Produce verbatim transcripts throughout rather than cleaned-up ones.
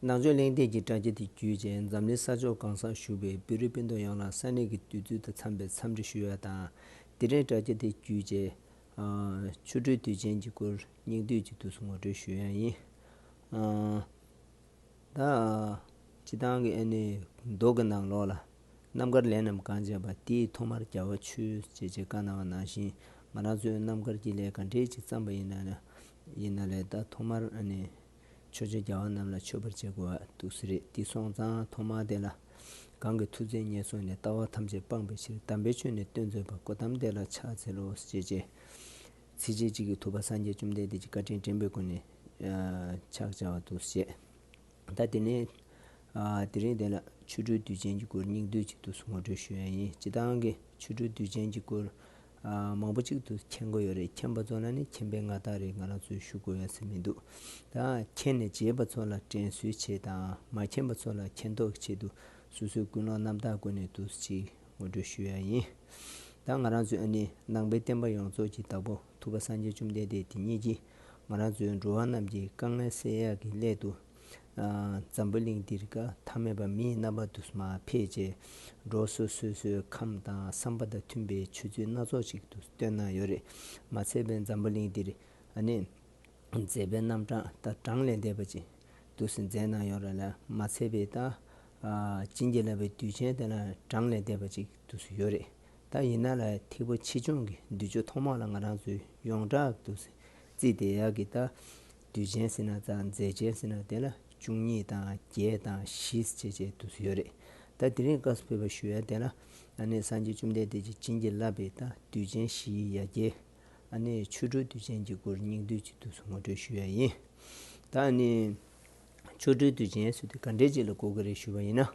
ནང་ཆོས་གླེང་སྟེགས་ཀྱི་དྲ་རྒྱ་དེ་བརྒྱུད་བྱས། འཛམ་གླིང་ས་ཕྱོགས་གང་སར་བཞུགས་པའི་བོད་རིགས་སྤུན་ཟླ་ཡོངས་ལ་ས་གནས་ཀྱི་དུས་ཚོད་དང་འཚམས་པའི་འཚམས་འདྲི་ཞུ་ཡ་དང་། དེ་རིང་དྲ་རྒྱ་དེ་བརྒྱུད་བྱས། ཨ་ཆོ་འཕྲུལ་དུས་ཆེན་གྱི་སྐོར་སྙིང་བསྡུས་ཀྱི་དུས་སུ་ངོ་སྤྲོད་ཞུ་ཡ་ཡིན། ཨ་ད་སྤྱི་བཏང་གི་ཨ་ནི་མདོ་གི་ནང་ལོགས་ལ། རྣམ་དཀར་ལས་རྣམས་གང་བྱས་པ། དེའི་ཐོག་མར་རྒྱལ་བ་མཆོད་ཅེས་བྱས་བཀའ་གནང་བ་ནང་བཞིན། ང་རང་ཚོས་རྣམ་དཀར་གྱི་ལས་ག་འདྲས་ཅིག་བརྩམས་པ་ཡིན་ན་ཡིན་ན་ལས། ད་ཐོག་མར་ཨ་ནི་ཕྱོགས་བཅུའི་རྒྱལ་བ་རྣམས་ལ་མཆོད་པར་བྱེད་དགོས་པ་འདུག་ཟེར་རེད། དེ་སོང་ཙང་ཐོག་མར་དེ་ལ། གང་གི་མཐུ་རྩལ་ངན་སོང་ནས། ལྟ་བ་ཐམས་ཅད་སྤངས་པའི་ཕྱིར། དམ་པའི་ཆོས་ནི་སྟོན་མཛད་པ། གོའུ་ཏམ་དེ་ལ་ཕྱག་འཚལ་ལོ་ཞེས་བྱས། ཚིགས་བཅད་གཅིག་གིས་ཐུབ་པ་སངས་རྒྱས་བཅོམ་ལྡན་འདས་ཀྱི་བཀའ་དྲིན་དྲན་པའི་སྒོ་ནས་ཕྱག་བྱ་བ་འདུག་ཅེས། ད་དེ་ནས་ཨ་དེ་རིང་དེ་ལ་ཆོ་འཕྲུལ་དུས་ཆེན་གྱི་སྐོར་སྙིང་བསྡུས་ཅིག་ཏུ་ངོ་སྤྲོད་ཞུ་ཡ་ཡིན། སྤྱི་བཏང་གི་ཆོ་འཕྲུལ་དུས་ཆེན་གྱི་སྐོར་ཨ་མང་པོ་ཅིག་ཏུ་མཁྱེན་གྱི་ཡོད་རེད། མཁྱེན་པ་ཚོ་ལ་ནི་མཁྱེན་པའི་མངའ་བདག་རེད། ང་རང་ཚོས་ཞུ་དགོས་ཡ་ཟེར་མི་འདུག་ད་མཁྱེན་ནས་བརྗེད་པ་ཚོ་ལ་དྲན་གསོའི་ཆེད་དང་། མ་མཁྱེན་པ་ཚོ་ལ་མཁྱེན་རྟོགས་ཀྱི་ཆེད་དུ། སོ་སོའི་ཀུན་སློང་རྣམ་དག་སྒོ་ནས་འདུག་ཅིག་ངོ་སྤྲོད་ཞུ་ཡ་ཡིན། ད་ང་རང་ཚོའི་ཨ་ནི་ནང་པའི་བསྟན་པ་ཡོངས་རྫོགས་ཀྱི་བདག་པོ་ཐུབ་པ་སངས་རྒྱས་བཅོམ་ལྡན་འདས་དེ་ཉིད་ཀྱིས་ང་རང་ཚོའི་འགྲོ་བ་རྣམས་ཀྱི་དཀའ་ངལ་སེལ་ཡག་གི་སླད་དུ། ཨ་འཛམ་བུ་གླིང་འདིར་ཀ་ཐ་མལ་པ་མིའི་རྣམ་པ་དུ་མར་ཕེབས་བྱས། འགྲོ་སོ་སོ་སོའི་ཁམས་དང་བསམ་པ་དང་མཐུན་པའི་ཆོས་ཚུལ་སྣ་ཚོགས་ཤིག་ཏུ་སྟོན་གནང་ཡོད་རེད། མ་ཚད་པའི་འཛམ་བུ་གླིང་འདིར་ཨ་ནི། མཛད་པའི་རྣམ་གྲངས་དང་གྲངས་ལས་འདས་པ་ཅིག་འདུག་སེ་མཛད་གནང་ཡོད་རེད་ལ། མ་ཚད་པའི་ད་ཨ་བྱིན་གྱིས་བརླབས་པའི་དུས་ཆེན་དེ་ལ་གྲངས་ལས་འདས་པ་ཅིག་འདུག་སེ་ཡོད་རེད། ད་ཡིན་ན་ལ་ཐེག་པ་ཆེ་ཆུང་གི་འདུས་ཆོས་ཐོག་མ་ལ་ང་རང་ཚོས་ཡོངས་གྲགས་འདུག་སེ་བརྩིས་བསྡད་ཡག་གི་ད་དུས་ཆེན་ཟེར་ན་ད་མཛད་ཆེན་ཟེར་ན་དེ་ལ་བཅུ་གཉིས་དང་བརྒྱད་དང་བཞི་བྱས་བྱས་འདུག་སེ་ཡོད་རེད། ད་དེ་རིང་སྐབས་སུ་བབས་པ་ཞུ་ཡ་དེ་ལ་ཨ་ནི་སངས་རྒྱས་བཅོམ་ལྡན་འདས་ཀྱིས་བྱིན་གྱིས་བརླབས་པའི་ད་དུས་ཆེན་བཞིའི་ཡ་གྱལ། ཨ་ནི་ཆོ་འཕྲུལ་དུས་ཆེན་གྱི་སྐོར་སྙིང་བསྡུས་ཅིག་ཏུ་ངོ་སྤྲོད་ཞུ་ཡ་ཡིན། ད་ཨ་ནི་ཆོ་འཕྲུལ་དུས་ཆེན་ཟེར་དུས་ག་འདྲས་ཅིག་ལ་གོ་གི་རེད་ཞུ་བ་ཡིན་ན།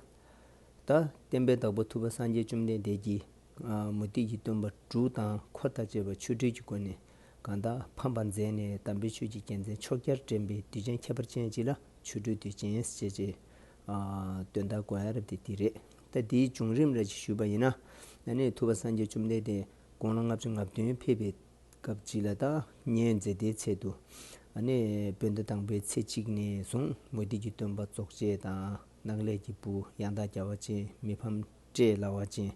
ད་བསྟན་པའི་བདག་པོ་ཐུབ་པ་སངས་རྒྱས་བཅོམ་ལྡན་འདས་ཀྱིས་ཨ་མུ་སྟེགས་ཀྱི་སྟོན་པ་དྲུག་དང་འཁོར་དང་བཅས་པ་ཆོ་འཕྲུལ་གྱི་སྒོ་ནས་གང་དག་ཕམ་པར་མཛད་ནས་དམ་པའི་ཆོས་ཀྱི་རྒྱལ་མཚན་ཕྱོགས་བརྒྱར་བསྒྲེངས་པའི་དུས་ཆེན་ཁྱད་པར་ཅན་ཅིག་ལ་ཆོ་འཕྲུལ་དུས་ཆེན་ཞེས་བྱས། ཨ་དོན་དག་གོ་ཡ་རབས་དེ་དེ་རེད། ད་དེའི་བྱུང་རིམ་ར་ཅིག་ཞུས་པ་ཡིན་ན། ཨ་ནི་ཐུབ་པ་སངས་རྒྱས་བཅོམ་ལྡན་འདས་དགུང་ལོ་ལྔ་བཅུ་ང་བདུན་ཕེབས་པའི་སྐབས་ཅིག་ལ། ད་མཉན་ཡོད་མཛེས་ལྡན་ཚལ་དུ་ཨ་ནི་བོད་ཟླ་དང་པོའི་ཚེས་གཅིག་ནས་བཟུང་མུ་སྟེགས་ཀྱི་སྟོན་པ་རྫོགས་བྱེད་དང་། ནག་ལས་ཀྱི་བུ་ཡང་དག་རྒྱལ་བ་ཅན། མི་ཕམ་སྤྲེའུ་ལ་བ་ཅན།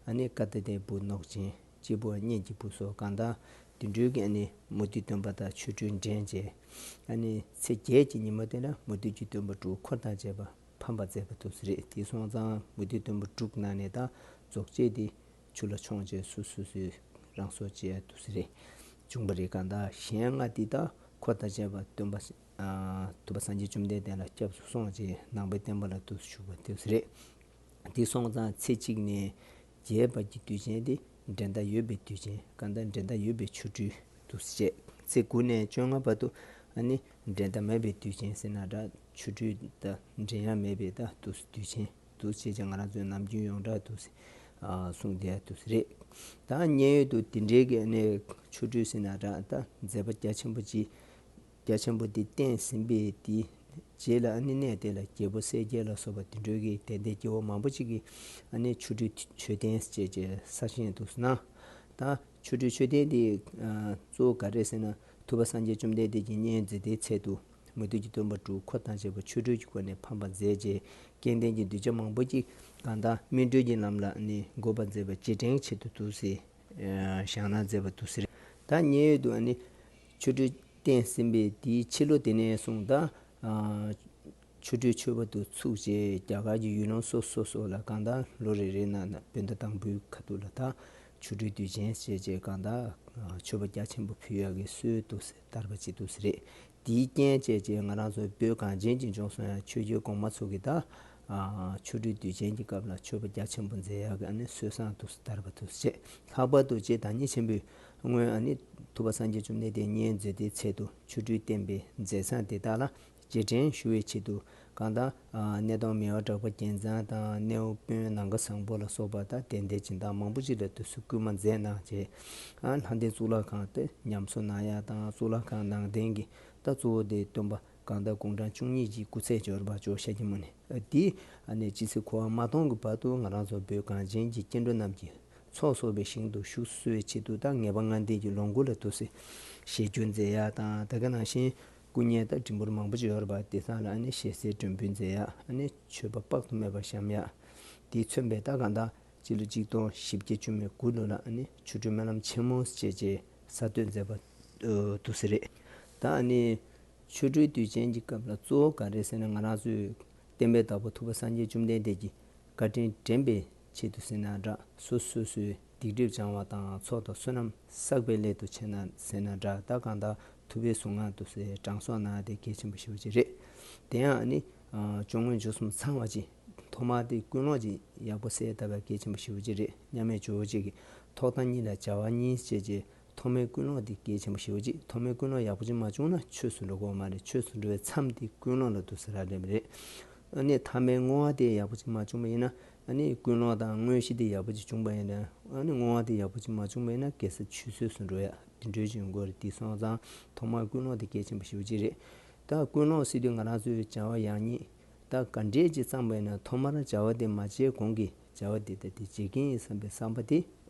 ཨ་ནི་ཀ་ཏི་དའི་བུ་གནོད་སྦྱིན། སྐྱེས་བུ་གཉན་གྱི་བུ་སོགས་གང་དག་དེ་འདྲའི་གི་ཨ་ནི་མུ་སྟེགས་སྟོན་པ་དང་ཆོ་འཕྲུལ་འགྲན་བྱས། ཨ་ནི་ཚེས་བརྒྱད་ཀྱི་ཉིན་མོ་དེ་ལ་མུ་སྟེགས་ཀྱི་སྟོན་པ་དྲུག་འཁོར་དང་བཅས་པ་ཕམ་པར་མཛད་པ་འདུག་སེ་རེད། དེ་སོང་ཙང་མུ་སྟེགས་སྟོན་པ་དྲུག་ནང་ནས་ད་རྫོགས་བྱེད་དེ་ཆུ་ལ་མཆོངས་བྱས་སོ་སོ་སོའི་རང་སྲོག་བཅད་ཡ་འདུག་སེ་རེད། བྱུང་བ་རེད། གང་ལྟར་གཞན་ལྔ་དེ་ད་འཁོར་དང་བཅས་པ་སྟོན་པ་ཨ་ཐུབ་པ་སངས་རྒྱས་བཅོམ་ལྡན་འདས་ལ་སྐྱབས་སུ་སོང་བྱས་ནང་པའི་བསྟན་པ་ལ་འདུག་སེ་ཞུགས་པ་འདུག་སེ་རེད། དེ་སོང་ཙང་ཚེས་གཅིག་ནས་བརྒྱད་བར་གྱི་དུས་ཆེན་དེ་འགྲན་ཟླ་ཡོད་པའི་དུས་ཆེན། གང་ལྟར་འགྲན་ཟླ་ཡོད་པའི་ཆོ་འཕྲུལ་དུ་བྱས། ཚེས་དགུ་ནས་བཅོ་ལྔ་བར་དུ་ཨ་ནི་འགྲན་ཟླ་མེད་པའི་དུས་ཆེན་ཟེར་ན་འདྲ། ཆོ་འཕྲུལ་དང་འགྲན་ཡ་མེད་པའི་ད་དུས་དུས་ཆེན་དུ་བྱས་ཀྱང་ང་རང་ཚོའི་ནམ་རྒྱུན་ཡོངས་གྲགས་དུ་གསུངས་བསྡད་ཡ་དུ་རེད། ད་མཉན་ཡོད་དུ་དེ་འདྲའི་གི་ཨ་ནི་ཆོ་འཕྲུལ་ཟེར་ན་འདྲ། ད་མཛད་པ་རྒྱ་ཆེན་པོ་ཅིག་རྒྱ་ཆེན་པོ་འདི་བསྟན་ཟིན་པའི་དེའི་རྗེས་ལ་ཨ་ནི་གནས་དེ་ལ་རྒྱལ་པོ་གསལ་རྒྱལ་ལ་སོགས་པ་དེ་འདྲའི་གི་དད་ལྡན་སྐྱེ་བོ་མང་པོ་ཅིག་གིས་ཨ་ནི་ཆོ་འཕྲུལ་མཆོད་རྟེན་ཞེས་བྱས་གསར་བཞེངས་འདུག་གནང་། ད་ཆོ་འཕྲུལ་མཆོད་རྟེན་འདི་ཨ་གཙོ་བོ་ག་རེ་ཟེར་ན། ཐུབ་པ་སངས་རྒྱས་བཅོམ་ལྡན་འདས་ཀྱིས་མཉན་ཡོད་མཛེས་ལྡན་ཚལ་དུ་མུ་སྟེགས་ཀྱི་སྟོན་པ་དྲུག་འཁོར་དང་བཅས་པ་ཆོ་འཕྲུལ་གྱི་སྒོ་ནས་ཕམ་པར་མཛད་རྗེས། སྐལ་ལྡན་གྱི་གདུལ་བྱ་མང་པོ་ཅིག་གང་ལྟར་སྨིན་གྲོལ་གྱི་ལམ་ལ་ནི་འགོད་པར་མཛད་པ་རྗེས་དྲན་ཆེད་དུ་འདུག་སེ་བཞེངས་གནང་མཛད་པ་འདུག་སེ་རེད། ད་མཉན་ཡོད་དུ་ཨ་ནི་ཆོ་འཕྲུལ་བསྟན་ཟིན་པའི་དེའི་ཕྱི་ལོ་དེ་ནས་བཟུང་ད་ཨ་ཆོ་འཕྲུལ་མཆོད་པ་དུ་ཚུགས་རྗེས་རྒྱ་གར་གྱི་ཡུལ་ལུང་སོ་སོ་སོ་ལ་གང་ལྟར་ལོ་རེ་རེ་ནང་ན་བོད་ཟླ་དང་པོའི་ཁ་ཐུག་ལ་ད་ཆོ་འཕྲུལ་དུས་ཆེན་ཞེས་བྱས་གང་ལྟར་མཆོད་པ་རྒྱ་ཆེན་པོ་ཕུལ་ཡག་གི་སྲོལ་འདུག་སེ་དར་བ་ཅིག་འདུག་སེ་རེད། དེའི་རྐྱེན་བྱས་རྗེས་ང་རང་ཚོ་བོད་གངས་ཅན་གྱི་ལྗོངས་སུ་ཡང་ཆོས་བརྒྱུད་གོང་མ་ཚོ་གིས་ད་ཨ་ཆོ་འཕྲུལ་དུས་ཆེན་གྱི་སྐབས་ལ་མཆོད་པ་རྒྱ་ཆེན་པོ་མཛད་ཡག་གི་ཨ་ནི་སྲོལ་བཟང་འདུག་སེ་དར་བ་འདུག་སེ་བྱས། ལྷག་པར་དུ་རྗེ་བདག་ཉིད་ཆེན་པོས་སྔོན་ཨ་ནི་ཐུབ་པ་སངས་རྒྱས་བཅོམ་ལྡན་འདས་མཉན་ཡོད་མཛེས་ལྡན་ཚལ་དུ་ཆོ་འཕྲུལ་བསྟན་པའི་མཛད་བཟང་དེ་དག་ལ་རྗེས་དྲན་ཞུ་བའི་ཆེད་དུ་གང་ལྟར་ཨ་སྣེ་གདོང་མི་དབང་གྲགས་པ་རྒྱལ་མཚན་དང་སྣེའུ་དཔོན་ནམ་མཁའ་བཟང་པོ་ལ་སོགས་པ་དང་དད་ལྡན་སྦྱིན་བདག་མང་པོ་ཅིག་ལ་དུས་སུ་སྐུལ་མ་མཛད་གནང་རྗེས། ཨ་ལྷ་ལྡན་གཙུག་ལག་ཁང་དེ་ཉམས་གསོ་གནང་ཡག་དང་། གཙུག་ལག་ཁང་ནང་རྟེན་གྱི་ད་གཙོ་བོ་དེ་སྟོན་པ་གང་ལྟར་དགུང་གྲངས་བཅུ་གཉིས་ཀྱི་སྐུ་ཚེ་འབྱོར་བར་ཤོག་ཤཱཀྱ་མུ་ནེ། ཨ་དེ་ཨ་ནི་སྤྱི་ཚེས་འཁོར་བ་མ་སྟོང་གི་བར་དུ་ང་རང་ཚོ་བོད་གངས་ཅན་གྱི་སྐྱེ་འགྲོ་རྣམས་ཀྱི་ཚོགས་གསོག་པའི་ཞིང་དུ་བཞུགས་སུ་གསོལ་བའི་ཆེད་དུ་ད་ངེས་པ་ལྔ་ལྡན་གྱི་ལོངས་སྐུ་ལ་འདུག་སེ་ཞལ་བསྒྱུར་མཛད་ཡག་དང་། ད་ག་ནང་བཞིན་ སྐུ་བརྙན་དང་འབྲི་འབུར་མང་པོ་ཅིག་ཡོད་རེད་པ། དེ་ཚང་ལ་ཨ་ནི་ཞལ་གསེར་སྒྲོན་འབུལ་མཛད་ཡ། ཨ་ནི་མཆོད་པ་དཔག་ཏུ་མེད་པ་བཤམས་ཡ། དེས་མཚོན་པའི་ད་གང་ལྟར་སྤྱི་ལོ་གཅིག་སྟོང་བཞི་བརྒྱ་བཅུ་མེད་དགུ་ལོ་ལ་ཨ་ནི་ཆོ་འཕྲུལ་སྨོན་ལམ་ཆེན་མོ་ཞེས་བྱས་གསར་གཏོད་མཛད་པ་འདུག་ས་རེད། ད་ཨ་ནི་ཆོ་འཕྲུལ་དུས་ཆེན་གྱི་སྐབས་ལ་གཙོ་བོ་ག་རེ་ཟེར་ན། ང་རང་ཚོའི་བསྟན་པའི་བདག་པོ་ཐུབ་པ་སངས་རྒྱས་བཅོམ་ལྡན་འདས་ཀྱི་བཀའ་དྲིན་དྲན་པའི་ཆེད་དུ་ཟེར་ན་འདྲ། སོ་སོ་སོའི་སྡིག་སྒྲིབ་སྦྱང་བ་དང་ཚོགས་དང་བསོད་ནམས་བསགས་པའི་སླད་དུ་བྱས་ན་ཟེར་ན་འདྲ། ད་གང་ལྟར་ཐུབ་པའི་གཟུངས་སྔགས་དུ་ཟེར་གྲངས་གསོག་གནང་དེ་གལ་ཆེན་པོ་ཞེ་པོ་ཅིག་རེད། དེ་ཡང་ཨ་ནི་སྐྱོར་དངོས་འཇུག་གསུམ་ཚང་བ་ཅིག་ཐོག་མར་དེ་ཀུན་སློང་ཅིག་ཡག་པོ་གསལ་བཏབ་པ་གལ་ཆེན་པོ་ཞེ་པོ་ཅིག་རེད། མཉམ་མེད་ཇོ་བོ་རྗེ་གིས་ཐོག་མཐའ་གཉིས་ལ་བྱ་བ་གཉིས་བྱས་རྗེས། ཐོག་མའི་ཀུན་སློང་དེ་གལ་ཆེན་པོ་ཞེ་པོ་ཅིག་ཐོག་མའི་ཀུན་སློང་ཡག་པོ་ཅིག་མ་བྱུང་ན་ཆོས་སུ་འགྲོ་གི་ཡོད་མ་རེད། ཆོས་སུ་འགྲོ་བའི་མཚམས་དེ་ཀུན་སློང་ལ་འདུག་ཟེར་ར་རེད་མ་རེད། ཨ་ནི་ཐ་མའི་བསྔོ་བ་དེ་ཡག་པོ་ཅིག་མ་བྱུང་བ་ཡིན་ན། ཨ་ནི་ཀུན་སློང་དང་དངོས་གཞི་དེ་ཡག་པོ་ཅིག་བྱུང་བ་ཡིན་ན། ཨ་ནི་བསྔོ་བ་དེ་ཡག་པོ་ཅིག་མ་བྱུང་བ་ཡིན་ན་གེ་སར་ཆུད་ཟོས་སུ་འགྲོ་ཡ་དེ་འདྲའི་ཅིག་ཡོང་གི་རེད། དེ་སོང་ཙང་ཐོག་མར་ཀུན་སློང་དེ་གལ་ཆེན་པོ་ཞེ་པོ་ཅིག་རེད། ད་ཀུན་སློང་ཟེར་དུས་ང་རང་ཚོའི་བྱ་བ་ཡག་ཉེས་ད་ག་འདྲས་ཅིག་བརྩམས་པ་ཡིན་ན། ཐོག་མར་བྱ་བ་དེ་མ་བྱས་གོང་གི་བྱ་བ་དེ་ད་དེ་བྱེད་ཀྱི་ཡིན་བསམ་པའི་བསམ་པ་དེ་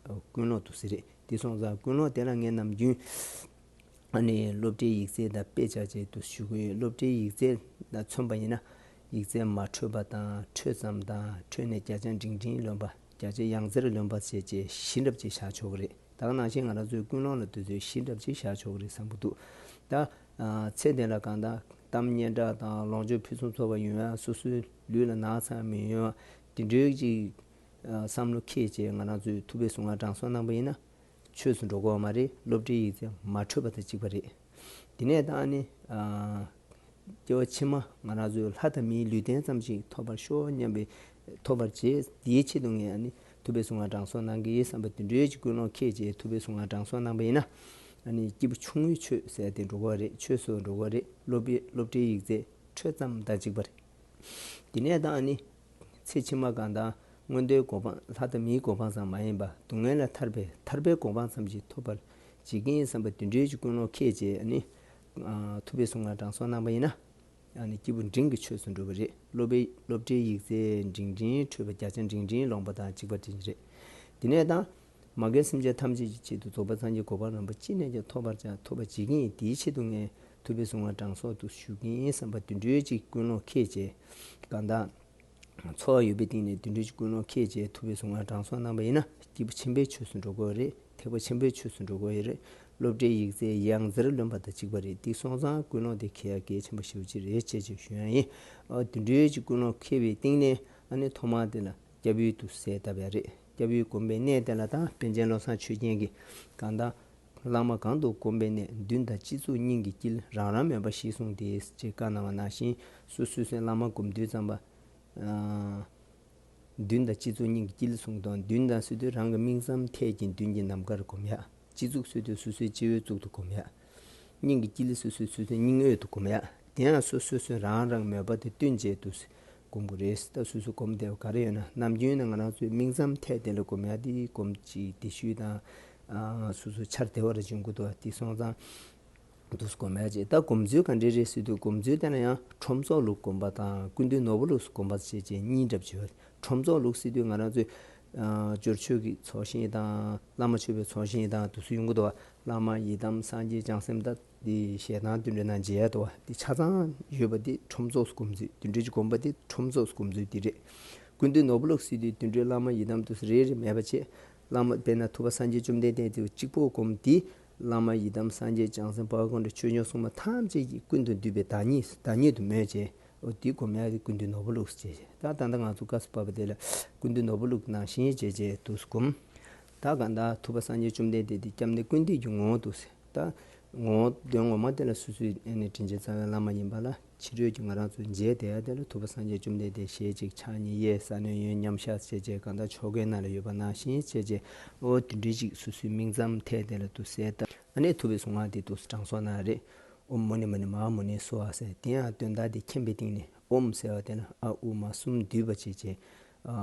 ཀུན་སློང་དུ་ཟེར་རེད། དེ་སོང་ཙང་ཀུན་སློང་དེ་ལ་ངས་ནམ་རྒྱུན་ཨ་ནི་སློབ་གྲྭའི་ཡིག་ཚད་དང་དཔེ་ཆ་བཅས་དུ་ཞུ་གི་ཡོད། སློབ་གྲྭའི་ཡིག་ཚད་ལ་མཚོན་པ་ཡིན་ན། ཡིག་ཚད་མ་འཕྲོད་པ་དང་འཕྲོད་ཙམ་དང་། འཕྲོད་ནས་བརྒྱ་ཆ་འབྲིང་འབྲིང་ལོན་པ། བརྒྱ་ཆ་ཡང་རྩེར་ལོན་པ་བཅས་བཅས་བཞི་འདྲ་ཅིག་བཞག་ཆོག་གི་རེད། ད་ག་ནང་བཞིན་ང་རང་ཚོའི་ཀུན་སློང་ལ་དུས་ཚོད་བཞི་འདྲ་ཅིག་བཞག་ཆོག་གི་རེད་བསམ་གྱི་འདུག་ད་ཨ་ཚེ་འདི་ལ་གང་ལྟར་གཏམ་སྙན་གྲགས་དང་ལོངས་སྤྱོད་ཕུན་སུམ་ཚོགས་པ་ཡོང་ཡ། སོ་སོའི་ལུས་ལ་ན་ཚ་མི་ཡོང་ཡ། དེ་འདྲའི་ཅིག་ཨ་བསམ་བློ་འཁྱེར་བྱས་ང་རང་ཚོའི་ཐུབ་པའི་གཟུངས་སྔགས་གྲངས་གསོག་གནང་པ་ཡིན་ན། ཆོས་སུ་འགྲོ་དགོས་པ་མ་རེད། སློབ་གྲྭའི་ཡིག་ཚད་མ་འཕྲོད་པ་དང་གཅིག་པ་རེད། དེ་ནས་ད་ཨ་ནི་ཨ་སྐྱེ་བ་ཕྱི་མ་ང་རང་ཚོའི་ལྷ་དང་མིའི་ལུས་རྟེན་ཙམ་ཞིག་ཐོབ་པར་ཤོག་སྙམ་པའི་ཐོབ་པར་བྱེད། དེའི་ཆེད་དུ་ངས་ཨ་ནི་ཐུབ་པའི་གཟུངས་སྔགས་གྲངས་གསོག་གནང་གི་ཡིན་བསམ་པ་དེ་འདྲའི་ཅིག་ཀུན་སློང་འཁྱེར་བྱས་ཐུབ་པའི་གཟུངས་སྔགས་གྲངས་གསོག་གནང་པ་ཡིན་ན། ཨ་ནི་སྐྱེས་བུ་ཆུང་ངུའི་ཆོས་ཟེར་དེ་འགྲོ་གི་རེད། ཆོས་སུ་འགྲོ་གི་རེད། སློབ་པའི་སློབ་གྲྭའི་ཡིག་ཚད་འཕྲོད་ཙམ་དང་གཅིག་པ་རེད། དེ་ནས་ད་ཨ་ནི་ཚེ་ཕྱི་མ་གང་དང་མངོན་མཐོའི་གོ་འཕང་། ལྷ་དང་མིའི་གོ་འཕང་ཙམ་མ་ཡིན་པ་སྡུག་བསྔལ་ལས་ཐར་པའི་ཐར་པའི་གོ་འཕང་ཙམ་ཞིག་ཐོབ་པར་བྱེད་ཀྱི་ཡིན་བསམ་པ་དེ་འདྲའི་ཅིག་ཀུན་སློང་འཁྱེར་བྱས་ཨ་ནི་ཨ་ཐུབ་པའི་གཟུངས་སྔགས་གྲངས་གསོག་གནང་པ་ཡིན་ན། ཨ་ནི་སྐྱེས་བུ་འབྲིང་གི་ཆོས་སུ་འགྲོ་བ་རེད། སློབ་པའི་སློབ་གྲྭའི་ཡིག་ཚད་འབྲིང་འབྲིང་འཕྲོད་པ། བརྒྱ་ཆ་འབྲིང་འབྲིང་ལོན་པ་དང་གཅིག་པ་དེ་རེད། དེ་ནས་ད་མ་རྒན་སེམས་ཅན་ཐམས་ཅད་ཀྱི་ཆེད་དུ་རྫོགས་པ་སངས་རྒྱས་གོ་འཕང་རིན་པོ་ཅི་ནས་ཀྱང་ཐོབ་པར་བྱ། ཐོབ་པར་བྱེད་ཀྱི་ཡིན། དེའི་ཆེད་དུ་ངས་ཐུབ་པའི་གཟུངས་སྔགས་གྲངས་གསོག་ཏུ་ཞུ་གི་ཡིན་བསམ་པ་དེ་འདྲའི་ཅིག་ཀུན་སློང་འཁྱེར་བྱས་གང་ལྟར། ཚོར་བ་ཡོད་པའི་སྟེང་ནས་དེ་འདྲའི་ཀུན་སློང་འཁྱེར་བྱས་ཐུབ་པའི་གཟུངས་སྔགས་གྲངས་གསོག་གནང་པ་ཡིན་ན་སྐྱེས་བུ་ཆེན་པོའི་ཆོས་སུ་འགྲོ་དགོས་རེད། ཐེག་པ་ཆེན་པོའི་ཆོས་སུ་འགྲོ་དགོས་རེད། སློབ་གྲྭའི་ཡིག་ཚད་ཡང་རྩེར་ལོན་པ་དང་གཅིག་པ་རེད། དེ་སོང་ཙང་ཀུན་སློང་དེ་འཁྱེར་ཡ་གལ་ཆེན་པོ་ཞེ་པོ་ཅིག་རེད་ཅེས་ཅིག་ཞུ་ཡ་ཡིན། ཨ་དེ་འདྲའི་ཅིག་ཀུན་སློང་འཁྱེར་བའི་སྟེང་ནས་ཨ་ནི་ཐོག་མར་དེ་ལ་སྐྱབས་ཡུལ་དུ་གསལ་བཏབ་ཡ་རེད། སྐྱབས་ཡུལ་སྒོམ་པའི་གནས་དེ་ལ་ད་པཎ་ཆེན་བློ་བཟང་ཆོས་རྒྱན་གྱིས་གང་ལྟར། བླ་མ་གང་དུ་བསྒོམས་པའི་གནས། མདུན་དང་སྤྱི་གཙུག་སྙིང་གི་དཀྱིལ། རང་རང་མོས་པ་བཞི་བཟུང་སྟེ། ཅེས་བཀའ་གནང་བ་ནང་བཞིན་སོ་སོ་སོའི་བླ་མ་བསྒོམ་དུས་ཙམ་པ། ཨ་མདུན་དང་སྤྱི་གཙུག་སྙིང་གི་དཀྱིལ་གསུངས་དང་། མདུན་དང་ཟེར་དུས་རང་གི་སྨིན་མཚམས་ཐད་ཀྱི་མདུན་གྱི་ནམ་མཁར་བསྒོམ་ཡ། སྤྱི་གཙུག་ཟེར་དུས་སོ་སོའི་སྤྱི་བོའི་གཙུག་ཏུ་བསྒོམ་ཡ། སྙིང་གི་དཀྱིལ་ཟེར་དུས་སོ་སོའི་སྙིང་དབུས་སུ་བསྒོམ་ཡ། དེ་ཡང་སོ་སོ་སོའི་རང་རང་མོས་པ་དེ་བསྟུན་བྱས་དུས་སྒོམ་དགོས་རེད། ད་སོ་སོ་སྒོམ་བདེ་བ་ག་རེ་ཡོད་ན། ནམ་རྒྱུན་ན་ང་རང་ཚོའི་སྨིན་མཚམས་ཐད་དེ་ལ་སྒོམ་ཡ་དེ་སྒོམ་གཅིག་དེ་ཤུལ་དང་། ཨ་སོ་སོའི་འཆར་བདེ་བ་རེ་འབྱུང་གི་འདུག་དེ་སོང་ཙང་དུས་སྒོམ་ཡ་བྱེད། ད་སྒོམ་ཚུལ་ག་འདྲས་རེད་ཟེར་དུས། སྒོམ་ཚུལ་དེ་ལ་ཡང་ཁྲོམ་ཚོགས་ལུགས་སྒོམ་པ་དང་ཀུན་འདུས་ནོར་བུ་ལུགས་སུ་སྒོམ་པ་བྱས་བྱས་གཉིས་འདྲ་བྱེད། ཁྲོམ་ཚོགས་ལུགས་ཟེར་དུས་ང་རང་ཚོའི་ཨ་སྦྱོར་ཆོས་ཀྱི་ཚོགས་ཞིང་དང་བླ་མ་མཆོད་པའི་ཚོགས་ཞིང་དང་དུས་སུ་ཡོང་གི་འདུག་བ། བླ་མ་ཡི་དམ་སངས་རྒྱས་བྱང་སེམས་དང་དེ་ཞལ་ཐང་དེ་འདྲ་ནང་མཇལ་ཡ་འདུག་བ། དེ་ཆ་ཚང་ཡོད་པ་དེ་ཁྲོམ་ཚོགས་སུ་སྒོམ་ཚུལ། དེ་འདྲ་ཅིག་སྒོམ་པ་དེ་ཁྲོམ་ཚོགས་སུ་སྒོམ་ཚུལ་དེ་རེད། ཀུན་འདུས་ནོར་བུ་ལུགས་ཟེར་དུས་དེ་འདྲའི་བླ་མ་ཡི་དམ་དུས་སུ་རེ་རེ་མེད་པ་བྱས། བླ་མ་དཔེར་ན་ཐུབ་པ་སངས་རྒྱས་བཅོམ་ལྡན་འདས་དེ་གཅིག་པོ་སྒོམ་དེ། བླ་མ་ཡི་དམ་སངས་རྒྱས་བྱང་སེམས་དཔའ་བོ་དགོངས་གྲུབ་ཆོས་སྐྱོང་སྲུང་མ་ཐམས་ཅད་ཀྱི་ཀུན་ཏུ་འདུས་པའི་བདག་ཉིད་བདག་ཉིད་དུ་མོས་བྱས། འོ་དེ་སྒོམ་ཡ་དེ་ཀུན་འདུས་ནོར་བུ་ལུགས་ཟེར་བྱས། ད་ད་ལྟ་ང་ཚོ་སྐབས་སུ་བབས་པ་དེ་ལ་ཀུན་འདུས་ནོར་བུ་ལུགས་ནང་བཞིན་བྱས་བྱས་དུས་སུ་སྒོམ། ད་གང་ལྟར་ཐུབ་པ་སངས་རྒྱས་བཅོམ་ལྡན་འདས་དེ་སྐྱབས་གནས་ཀུན་འདུས་ཀྱི་ངོ་བོ་འདུག་ཟེར། ད་ངོ་བོ་དོན་ངོ་མ་དེ་ལ་སོ་སོའི་ཨ་ནི་དྲིན་ཅན་རྩ་བའི་བླ་མ་ཡིན་པ་ལ་ཕྱི་རོལ་གྱི་ང་རང་ཚོ་མཇལ་བསྡད་ཡ་དེ་ལ་ཐུབ་པ་སངས་རྒྱས་བཅོམ་ལྡན་འདས་ཞལ་གཅིག་ཕྱག་གཉིས་གཡས་ས་གནོན་གཡོན་མཉམ་བཞག་བྱས་བྱས། གང་ལྟར་ཆོ་གའི་ནང་ལ་ཡོད་པ་ནང་བཞིན་བྱས་བྱས། འོ་དེ་འདྲའི་ཅིག་སོ་སོའི་སྨིན་མཚམས་ཐད་དེ་ལ་དུ་གསལ་བཏབ། ཨ་ནི་ཐུབ་པའི་གཟུངས་སྔགས་དེ་དུ་གྲངས་གསོག་གནང་རེད། ཨོཾ་མུ་ནེ་མུ་ནེ་མ་ཧཱ་མུ་ནེ་སྭཱ་ཧཱ་ཟེར། དེ་ཡང་དོན་དག་དེ་མཁྱེན་པའི་སྟེང་ནས་ཨོཾ་ཟེར་བ་དེ་ལ་ཨ་ཨུ་མ་གསུམ་བསྡུས་པ་བྱས་བྱས། ཨ་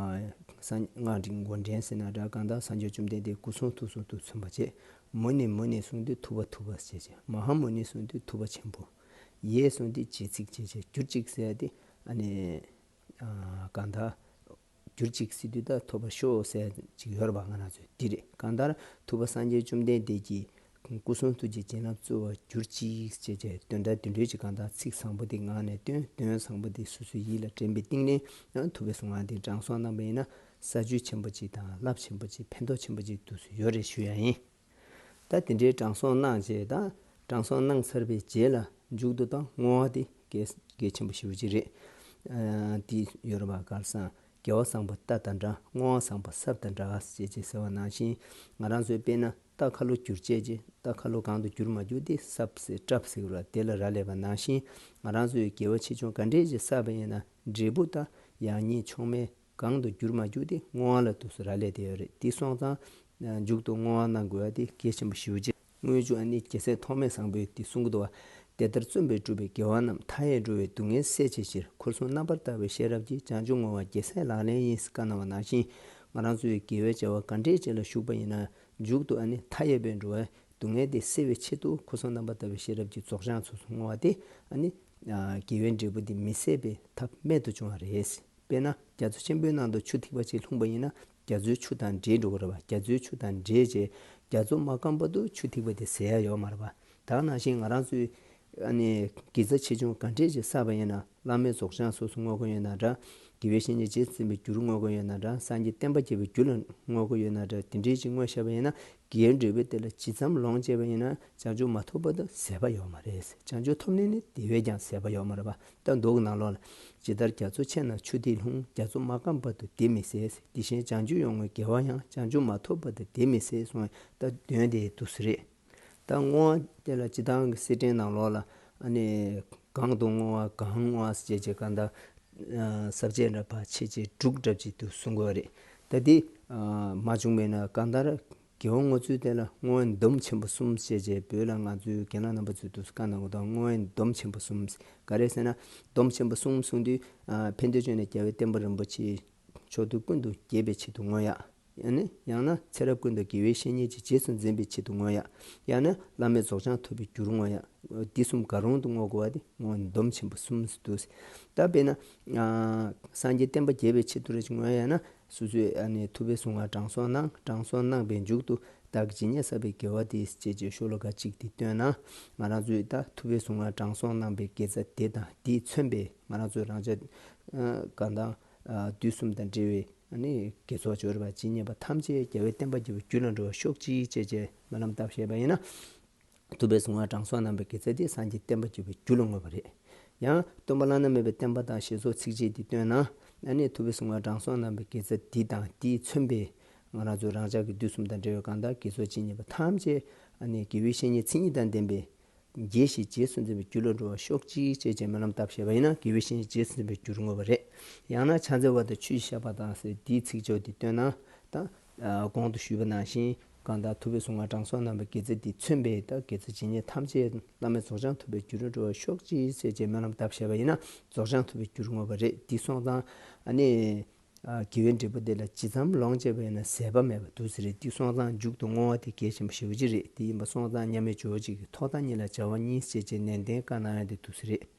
སྔགས་འདི་མགོ་འདྲེན་ཟེར་ན་འདྲ། གང་ལྟར་སངས་རྒྱས་བཅོམ་ལྡན་འདས་སྐུ་གསུང་ཐུགས་གསུང་དུ་མཚོན་པ་བྱས། མུ་ནེ་མུ་ནེ་གསུང་དུས་ཐུབ་པ་ཐུབ་པ་ཟེར་བྱས། མ་ཧཱ་མུ་ནེ་གསུང་དུས་ཐུབ་པ་ཆེན་པོ། ཡེ་གསུང་དུས་རྗེས་ཚིག་བྱས་བྱས་གྱུར་ཅིག་ཟེར་ཏེ། ཨ་ནི་ཨ་གང་ལྟར་གྱུར་ཅིག་ཟེར་དུས་ད་ཐོབ་པར་ཤོག་ཟེར་ཅིག་ཡོད་རེད་པ། ང་རང་ཚོས་འདི་རེད། གང་ལྟར་ཐུབ་པ་སངས་རྒྱས་བཅོམ་ལྡན་འདས་ཀྱིས་ སྐུ་གསུང་ཐུགས་ཀྱི་བྱིན་རླབས་སྩོལ་བར་གྱུར་ཅིག་ཅེས་བྱས། དོན་དག་འདི་འདྲའི་ཅིག་གང་ལྟར་ཚིག་བཟང་པོ་འདི་ངག་ནས་བཏོན། དོན་བཟང་པོ་འདི་སོ་སོའི་ཡིད་ལ་དྲན་པའི་གཏིང་ནས་ཡང་ཐུབ་པའི་གསུང་ངག་འདི་དྲང་སྲོང་གནང་བ་ཡིན་ན། ས་བཅུད་ཆེན་པོ་ཅིག་དང་རླབས་ཆེན་པོ་ཅིག་ཕན་ཐོགས་ཆེན་པོ་ཅིག་ཏུ་ཡོད་རེད་ཞུ་ཡ་ཡིན། ད་དེ་འདྲའི་དྲང་སྲོང་གནང་རྗེས་དང་། དྲང་སྲོང་གནང་ཚར་བའི་རྗེས་ལ་མཇུག་ཏུ་དང་བསྔོ་བ་དེ་གལ་གལ་ཆེན་པོ་ཞེ་པོ་ཅིག་རེད། ཨ་དེ་ཡོད་རེད་པ། ག་རེ་ཟེར། དགེ་བ་བཟང་པོ་རྟ་དང་འདྲ། བསྔོ་བ་བཟང་པོ་སྲབ་དང་འདྲ་ཞེས་ཅེས་ཟེར་བ་ནང་བཞིན། ང་རང་ཚོའི་དཔེར་ན་རྟ་ཁ་ལོ་བསྒྱུར་བྱས་རྗེས། རྟ་ཁ་ལོ་གང་དུ་བསྒྱུར་མ་བསྒྱུར་དེ་སྲབ་ཟེར་སྲབ་ཟེར་གྱི་རེད་པ། དེ་ལ་རག་ལས་པ་ནང་བཞིན། ང་རང་ཚོའི་དགེ་བ་ཆེ་ཆུང་ག་འདྲས་ཅིག་བསགས་པ་ཡིན་ན། འབྲས་བུ་དང་ཡང་སྙིང་ཆུང་མའི་གང་དུ་བསྒྱུར་མ་བསྒྱུར་དེ་བསྔོ་བ་ལ་འདུག་སེ་རག་ལས་བསྡད་ཡོད་རེད། དེ་སོང་ཙང་མཇུག་ཏུ་བསྔོ་བ་གནང་དགོས་པ་དེ་གལ་ཆེན་པོ་ཞེ་པོ་ཅིག་སྔོན་འཇུག་ཨ་ནི་རྒྱལ་སྲས་ཐོགས་མེད་བཟང་པོས་དེ་གསུང་གི་འདུག་པ། དེ་ལྟར་བརྩོན་པས་བསྒྲུབས་པའི་དགེ་བ་རྣམས། མཐའ་ཡས་འགྲོ་བའི་སྡུག་བསྔལ་སེལ་བྱའི་ཕྱིར། ཁོར་སྲུང་རྣམ་པར་དག་པའི་ཤེས་རབ་ཀྱིས། བྱང་ཆུབ་བསྔོ་བ་རྒྱལ་སྲས་ལག་ལེན་ཡིན། བཀའ་གནང་བ་ནང་བཞིན། ང་རང་ཚོའི་དགེ་བའི་བྱ་བ་ག་འདྲས་ཅིག་ལ་ཞུགས་པ་ཡིན་ན། མཇུག་ཏུ་ཨ་ནི་མཐའ་ཡས་པའི་འགྲོ་བའི་སྡུག་བསྔལ་དེ་སེལ་བའི་ཆེད་དུ། ཁོར་སྲུང་རྣམ་པར་དག་པའི་ཤེས་རབ་ཀྱིས་རྫོགས་བྱང་སོ་སོར་བསྔོ་བ་དེ་ཨ་ནི་དགེ་བའི་འབྲས་བུ་དེ་མི་ཟད་པའི་ཐབས་རྨད་དུ་བྱུང་བ་རེད། དཔེར་ན་རྒྱ་མཚོ་ཆེན་པོའི་ནང་དུ་ཆུ་ཐིགས་པ་གཅིག་ལྷུང་པ་ཡིན་ན། རྒྱ་མཚོའི་ཆུ་དང་འདྲེས་འགྲོ་གི་རེད་པ། རྒྱ་མཚོའི་ཆུ་དང་འདྲེས་རྗེས་རྒྱ་མཚོ་མ་སྐམ་བར་དུ་ཆུ་ཐིགས་པ་དེ་ཟད་ཡ་ཡོད་མ་རེད་པ། ད་ནང་བཞིན་ང་རང་ཚོས་ཨ་ནི་དགེ་རྩ་ཆེ་ཆུང་ག་འདྲས་ཅིག་བསགས་པ་ཡིན་ན། བླ་མེད་རྫོགས་བྱང་སོ་སོར་བསྔོ་གི་ཡོད་ན་འདྲ། དགེ་བའི་བཤེས་གཉེན་རྗེས་སུ་འཛིན་པའི་རྒྱུར་བསྔོ་གི་ཡོད་ན་འདྲ། སངས་རྒྱས་བསྟན་པ་རྒྱས་པའི་རྒྱུ་ལ་བསྔོ་གི་ཡོད་ན་འདྲ། དེ་འདྲས་ཅིག་བསྔོས་བཞག་པ་ཡིན་ན། དགེ་བའི་འབྲས་བུ་དེ་ལ་ཇི་ཙམ་ལོངས་སྤྱད་པ་ཡིན་ན། བྱང་ཆུབ་མ་ཐོབ་བར་དུ་ཟད་པ་ཡོད་མ་རེད། བྱང་ཆུབ་ཐོབ་ནས་ནི་དེ་བས་ཀྱང་ཟད་པ་ཡོད་མ་རེད་པ། ད་མདོ་གི་ནང་ལོགས་ལ། ཇི་ལྟར་རྒྱ་མཚོ་ཆེ་ན་ཆུ་ཐིགས་ལྷུང་། རྒྱ་མཚོ་མ་སྐམ་བར་དུ་དེ་མི་ཟད། དེ་བཞིན་བྱང་ཆུབ་ཡོངས་བསྔོའི་དགེ་བ་ཡང་། བྱང་ཆུབ་མ་ཐོབ་བར་དུ་དེ་མི་ཟད་གསུངས། ད་དོན་དེ་འདུག་སེ་རེད། ད་བསྔོ་བ་དེ་ལ་སྤྱིར་བཏང་གི་སེར་སྦྲེང་ནང་ལོགས་ལ་ཨ་ནི་གང་དུ་བསྔོ་བ་གང་བསྔོ་བ་ཟེར་བྱས་གང་ལྟར་ས་བཅད་འདྲ་ཕར་ཕྱེ་བྱས་དྲུག་འདྲ་ཅིག་ཏུ་གསུང་དགོས་པ་རེད། ད་འདི་མ་བྱུང་བས་ན་གང་ལྟར་དགེ་བ་བསྔོ་ཚུལ་དེ་ལ་བསྔོ་བའི་སྡོམ་ཆེན་པོ་གསུམ་ཟེར་བྱས། བོད་ལ་ང་ཚོའི་རྒན་ལགས་རྣམ་པ་ཚོས་འདུག་སེ་བཀའ་གནང་གི་འདུག་བསྔོ་བའི་སྡོམ་ཆེན་པོ་གསུམ། ག་རེ་ཟེར་ན། སྡོམ་ཆེན་པོ་གསུམ་གསུངས་དུས། ཕན་བདེ་མཆོག་ནས་རྒྱལ་བའི་བསྟན་པ་རིན་པོ་ཆེ་ཕྱོགས་དུས་ཀུན་ཏུ་རྒྱས་པའི་ཆེད་དུ་བསྔོ་ཡ། ཡང་ན་ཡང་ན་ཚེ་རབས་ཀུན་ཏུ་དགེ་བའི་བཤེས་གཉེན་གྱི་རྗེས་སུ་འཛིན་པའི་ཆེད་དུ་བསྔོ་ཡ། ཡང་ན་བླ་མེད་རྫོགས་བྱང་ཐོབ་པའི་རྒྱུར་བསྔོ་ཡ། འདི་གསུམ་ག་རུང་དུ་བསྔོ་དགོས་པ་དེ་བསྔོ་བའི་སྡོམ་ཆེན་པོ་གསུམ་ཟེར་འདུག་ད་དཔེར་ན། སངས་རྒྱས་བསྟན་པ་རྒྱས་པའི་ཆེད་དུ་རེ་ཞིག་བསྔོ་ཡ་ཡིན་ན། སོ་སོས་ཨ་ནི་ཐུབ་པའི་གསུང་ངག་དྲང་སྲོང་གནང་། དྲང་སྲོང་གནང་བའི་མཇུག་ཏུ་བདག་གིས་ཇི་སྙེད་བསགས་པའི་དགེ་བ་དེས་ཅེས་བྱས་ཤོ་ལོ་ཀ་གཅིག་དེ་བཏོན་ན། ང་རང་ཚོས་ད་ཐུབ་པའི་གསུང་ངག་དྲང་སྲོང་གནང་བའི་དགེ་རྩ་དེ་དང་དེས་མཚོན་པའི་ང་རང་ཚོའི་རང་ཅག་གང་དང་དུས་གསུམ་དང་འབྲེལ་བའི་ཨ་ནི་དགེ་ཚོགས་སྦྱོར་བ་ཇི་སྙེད་པ་ཐམས་ཅད་རྒྱལ་བའི་བསྟན་པ་རྒྱས་པའི་རྒྱུ་ལ་འགྲོ་བར་ཤོག་ཅིག་ཅེས་བྱས་སྨོན་ལམ་བཏབ་བཞག་པ་ཡིན་ན། ཐུབ་པའི་གསུང་ངག་དྲང་སྲོང་གནང་བའི་དགེ་རྩ་དེ་སངས་རྒྱས་བསྟན་པ་རྒྱས་པའི་རྒྱུ་ལ་བསྔོས་པ་རེད། ཡང་སྟོན་པ་བླ་ན་མེད་པའི་བསྟན་པ་དང་ཞེས་སོགས་ཚིགས་བཅད་འདི་བཏོན་ན། ཨ་ནི་ཐུབ་པའི་གསུང་ངག་དྲང་སྲོང་གནང་བའི་དགེ་རྩ་འདི་དང་འདིས་མཚོན་པའི་ང་རང་ཚོའི་རང་ཅག་གི་དུས་གསུམ་དང་འབྲེལ་བའི་གང་དག་དགེ་ཚོགས་ཇི་སྙེད་པ་ཐམས་ཅད་ཨ་ནི་དགེ་བའི་བཤེས་གཉེན་མཚན་ཉིད་དང་ལྡན་པའི་དགེ་བཤེས་རྗེས་སུ་འཛིན་པའི་རྒྱུ་ལ་འགྲོ་བར་ཤོག་ཅིག་ཅེས་བྱས་སྨོན་ལམ་བཏབ་བཞག་པ་ཡིན་ན། དགེ་བའི་བཤེས་གཉེན་རྗེས་སུ་འཛིན་པའི་རྒྱུར་བསྔོས་པ་རེད། ཡང་ན་ཕྱག་འཚལ་བ་དང་ཆུ་ཞིག་བཤགས་པ་དང་ཟེར་འདིའི་ཚིགས་བཅད་འདི་བཏོན་ན། ད་གོང་དུ་ཞུས་པ་ནང་བཞིན། གང་ལྟར་ཐུབ་པའི་གསུང་ངག་དྲང་སྲོང་གནང་བའི་དགེ་རྩ་འདིས་མཚོན་པའི་ད་དགེ་རྩ་ཇི་སྙེད་ཐམས་ཅད་བླ་མེད་རྫོགས་བྱང་ཐོབ་པའི་རྒྱུ་ལ་འགྲོ་བར་ཤོག་ཅིག་ཟེར་བྱས་སྨོན་ལམ་བཏབ་བཞག་པ་ཡིན་ན། རྫོགས་བྱང་ཐོབ་པའི་རྒྱུར་བསྔོས་པ་རེད། འདི་སོང་ཙང་ཨ་ནི། དགེ་བའི་འབྲས་བུ་དེ་ལ་ཇི་ཙམ་ལོངས་སྤྱད་པ་ཡིན་ན་ཟད་པ་མེད་པ་འདུག་ཟེར་རེད། འདི་སོང་ཙང་མཇུག་ཏུ་བསྔོ་བ་དེ་གལ་ཆེན་པོ་ཞེ་པོ་ཅིག་རེད། དེ་ཡིན་པ་སོང་ཙང་མཉམ་མེད་ཇོ་བོ་རྗེ་གིས་ཐོག་མཐའ་གཉིས་ལ་བྱ་བ་གཉིས་ཞེས་བྱས་ནན་ཏན་བཀའ་གནང་ཡ་དེ་འདུག་ཟེར་རེད།